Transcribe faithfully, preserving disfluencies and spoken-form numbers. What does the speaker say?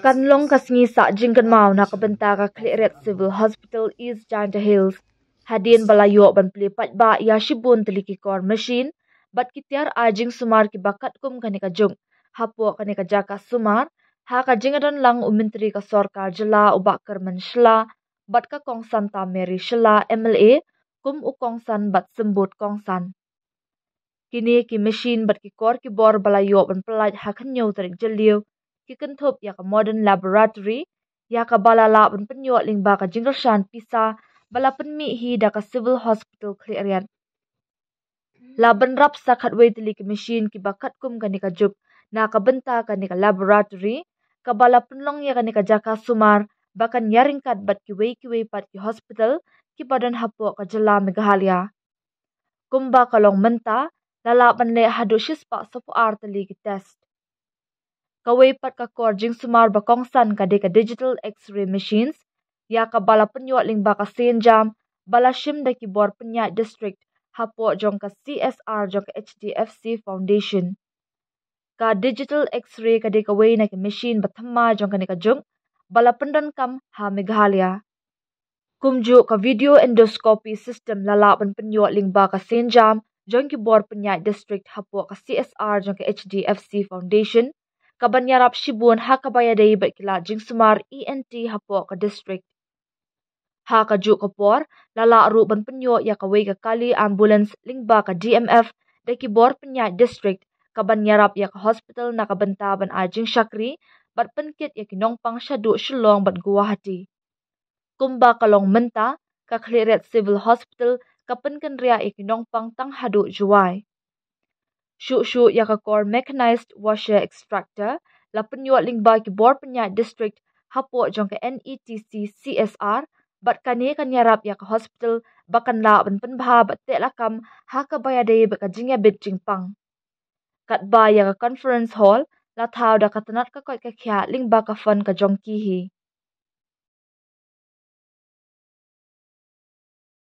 Kan long ka sngi sah jingkynmaw na ka bynta ka Khliehriat Civil Hospital East Jaintia Hills hadien ba la ïoh ban plie paidbah ïa shibun tylli ki kor machine bad ki tiar ai jingsumar kiba katkum kane ka juk hapoh kane ka jaka sumar, ha ka jingïadon lang u Myntri ka Sorkar Jylla u Bah Kyrmen Shylla bad ka Kong Santa Mary Shylla M L A kum u kongsan bad symbud kongsan. Kine ki machine bad ki kor ki bor ba la ïoh ban pyllait ha ka hynñiew tarik Jylliew ki kynthup ïa ka modern laboratory, ïa kaba la lah ban pynïoh lyngba ka jingkyrshan pisa ba la pynmih hi da ka Civil Hospital Khliehriat. La bynrap sa khatwei tylli ki machine kiba katkum kane ka juk na ka bynta kane ka laboratory, kaba la pynlong ïa kane ka jaka sumar ba kan ïaryngkat bad kiwei kiwei pat ki hospital kiba don hapoh ka jylla Meghalaya. Kumba ka long mynta, la lah ban leh haduh shispah saphew ar tylli ki test. Kawei pat ka kor jingsumar ba kongsan ka dei ka digital X-ray machines, ïa kaba la pynïoh lyngba ka sienjam ba la shim da ki bor pynïaid district hapoh jong ka C S R jong ka H D F C Foundation. Ka digital X-ray ka dei kawei na ki machine ba thymmai jong kane ka juk ba la pyndonkam ha Meghalaya. Kumjuh ka video endoscopy system la lah ban pynïoh lyngba ka sienjam jong ki bor pynïaid district hapoh ka C S R jong ka H D F C Foundation, kaban ïarap shibun ha kaba ïadei bad ki lad jingsumar E N T hapoh ka district. Ha kajuh ka por, la lah ruh ban pynïoh ïa kawei ka kali ambulance lyngba ka D M F da ki bor pynïaid district, kaban ïarap ïa ka hospital na ka bynta ban ai jingshakri bad pynkit ïa ki nongpang shaduh Shillong bad Guwahati. Kumba ka long mynta, ka Khliehriat Civil Hospital ka pynkynriah ïa ki nongpang tang haduh Jowai. Shuh shuh ïa ka kor mechanized washer extractor la pynïoh lyngba ki bor pynïaid district hapoh jong ka N E T C C S R, bad kane kan ïarap ïa ka hospital ba kan lah ban pynbha bad teh lakam ha kaba ïadei bad ka jingïabit jingpang. Katba ïa ka conference hall la thaw da ka tnat ka koit ka khiah lyngba ka fund ka jong ki hi.